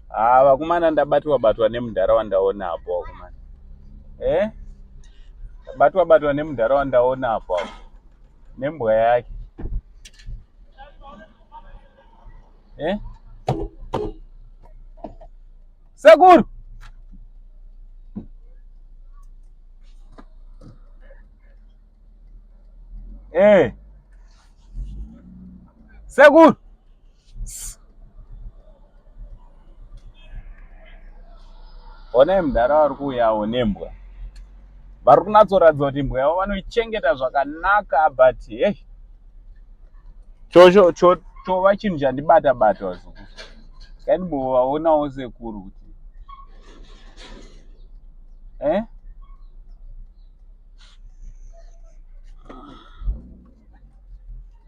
Ah, vakomana ndabatwa batwa nemudhara wandaona apo vakomana. Eh? Ndabatwa batwa nemudhara wandaona apo apo. Nembwa yake. Eh? Sekuru. Eh. Sekuru. Honai mudhara vari kuuyawo nembwa. Vari kunatsoratidza kuti imbwa yavo vanoichengeta zvakanaka but hey. Chocho cho chova chinhu chandibata bata vazukuru. Kaindimbovaonawo sekuru kuti. Eh?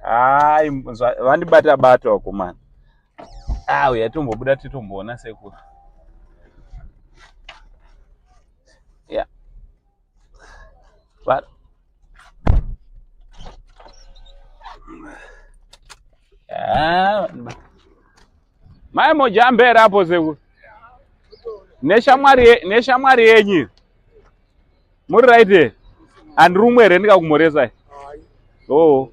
Hayi vandibata bata vakomana. Ah, uya tombobuda titomboona sekuru. Yeah. But Ah, mai mojambera apo sekuru. Neshamwari neshamwari yenyu. Muri right here? Handirumwe here ndikakumhoresai? Oh.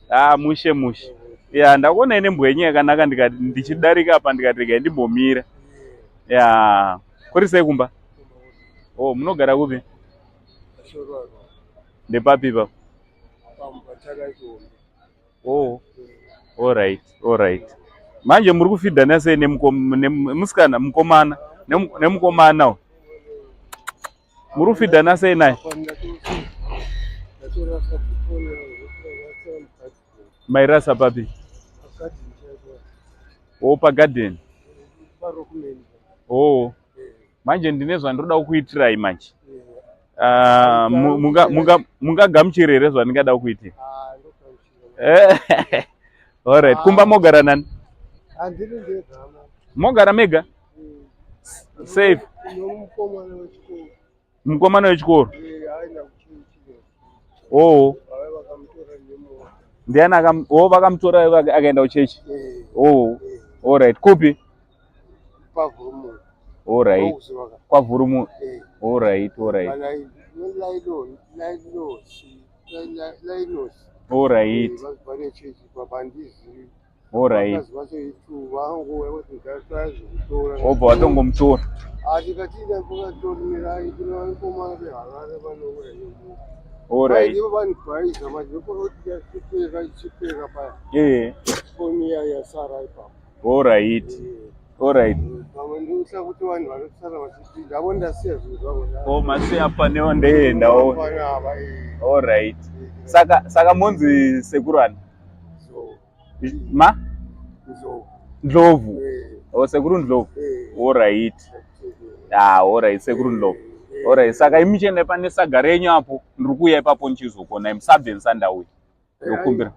Ah, mushe mushe. Ya, ndakuona ine mbwa yenyu yakanaka ndikati ndichidarika apa ndikati regai ndimbomira. Ya, kuri sei kumba? Oh, munogara kupi? Ndepapi ipapo? Oh. All right, all right. Manje muri kufidhana sei nemusikana mukomana nemukomana uyu? Muri kufidhana sei naye? Mairasa papi? Oh, pagarden. Oh. Manje ndine zvandinoda kukuitirai manje. Ah, mungagamuchire here zvandingada kukuitira? Eh, alright, kumba mogara nani? Mogara mega? Safe. Mukomana wechikoro. Oh. Ndiani akam oh vakamutora akaenda kuchechi. Oh. Alright, kupi? Pavurumu. Alright. Kwavurumu. Alright, alright. Alright. Alright. Wobva watongomutora. Alright. Eh. Alright. Alright. Oh, masiya panewo ndeendawo. Alright. Saka saka monzi sekuru ani? Ma? Ndlovu. Oh, sekuru Ndlovu. Alright. Ah, alright, sekuru Ndlovu. Alright, saka imi chiendai pane saga renyu apo, ndiri kuuya ipapo ndichizokuonai, musabve ndisandauya. Ndokumbira.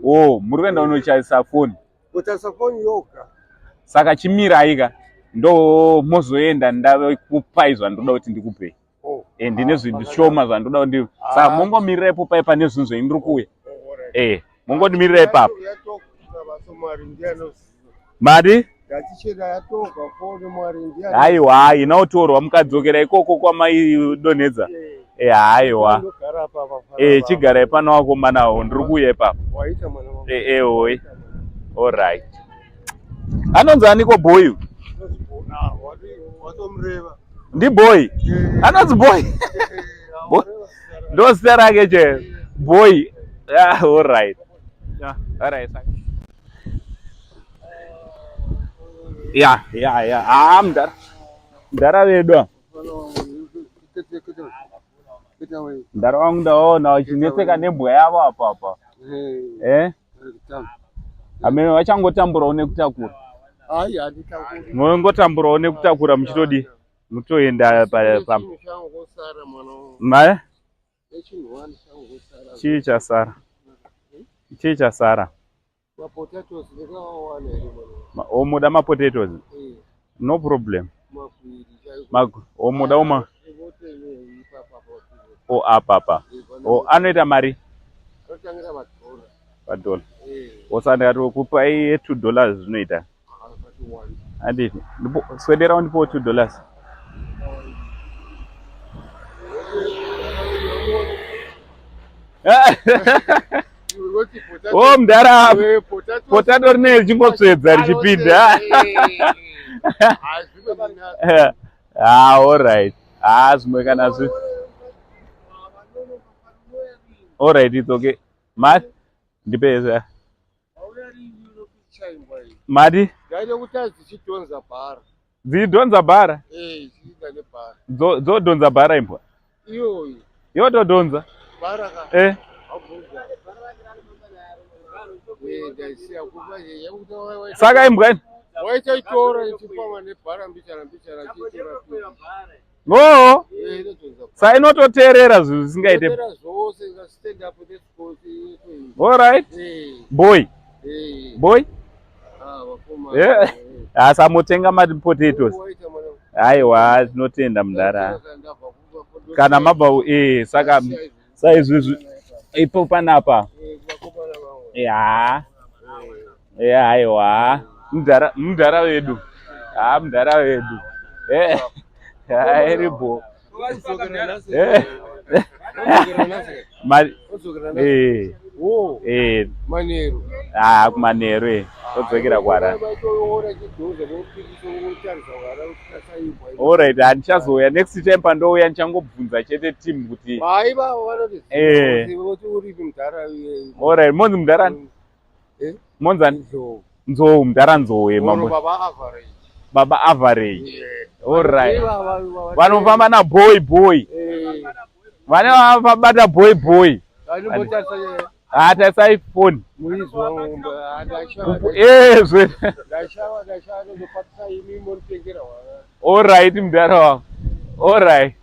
Oh, muri kuenda kunochaisa foni. Kutarisa foni yoga. Saka chimirai ka ndo mozoenda ndave kupai zvandoda kuti ndikupei. Oh. Eh, ndine zvinhu zvishoma zvandoda kuti saka Ah. mongomirira ipo pai pane zvinhu zvenyu ndiri kuuya. Oh, alright. Eh, mongomirira ipapo. Yatoka basa Mwari ndiye anoziva. Mari? Ngatichena yatoka foni Mwari ndiye Haiwa, haina kutorwa mukadzokera ikoko kwamaidonhedza. Eh, haiwa. Ndogara apa apa. Eh, chigarai pano wakomana awo, ndiri kuuya ipapo. Waita mwana wangu. Eh, eh, oi. Alright. Anonzi aniko boy? uyu? Ah, watomureva. Ndi boy. Anonzi boy. Boy. Ndo zita rake che. Boy. Ah, alright. Yeah, alright. Ya, ya, ya. Ah, mdara. Mdara vedu. ava. Mdara wangu ndaona vachinetseka nembwa yavo apa apa. Eh? Amene vachangotamburawo nekutakura. Hayi, handitakuri. Munongotamburawo nekutakura muchitodi mutoenda pa pa Chinhu changosara mwana wangu. ma Echinhu wani changosara. chii chasara? Chii chasara? Mapotatoes ndingawawana here mwana wangu? Omuda mapotatoes? Eh, No problem. makwiri chaiko. Mag omuda uma Votenei ipapa apa. o apa apa. O anoita mari Anotangira madhora. Padollar. Osa ndikatokupai ye $2 zvinoita. Handiti. Swedera undipowo $2. Oh mdara potato rine richingotsvedza richipinda. Ah, all right. Ah, zvimwe kana zvi. All right, it's okay. Mati ndipe zve. Mati Ndaida kuti dzichidhonza bhara. Dzichidhonza bhara? Eh, dzichiita nebhara. Dzodhonza bhara imbwa? Iyoyi. Yotodhonza? Bhara ka. Eh. Saka imbwa ini? Waitaitora ichifamba nebhara mbichana mbichana ichitora. Oo. Sa inototeerera zvinhu zvisingaite. All right. Boy. Boy. Yeah. Asa motenga ma potatoes. Aiwa, tinotenda mudhara. Kana mabva eh saka saizvizvi ipo panapa. Ya. Ya aiwa. Mudhara mudhara wedu. Ah mudhara wedu. Eh. Iri bho. Eh. Mari. Eh. Oh. Eh. Manheru. Ah kumanheru eh. Todzokera kwara. Alright, handichazouya next time pandouya ndichangobvunza chete team kuti. Mai baba vanoti. Eh. Voti uripi mudhara. Alright, monzi mudhara. Eh? Monzani? Nzou. Nzou, mudhara Nzou eh, mambo. Baba average. Baba average. Yeah. Alright. Vanofamba na boy boy. Eh. Vane vabata boy boy. Vanombotarisa eh. Ah, tarisai phone. Muizwa Eh, zve. Ndashava ndashava ndopatisa imi monitengera. Alright mudhara wangu. Alright.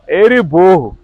Eri bho.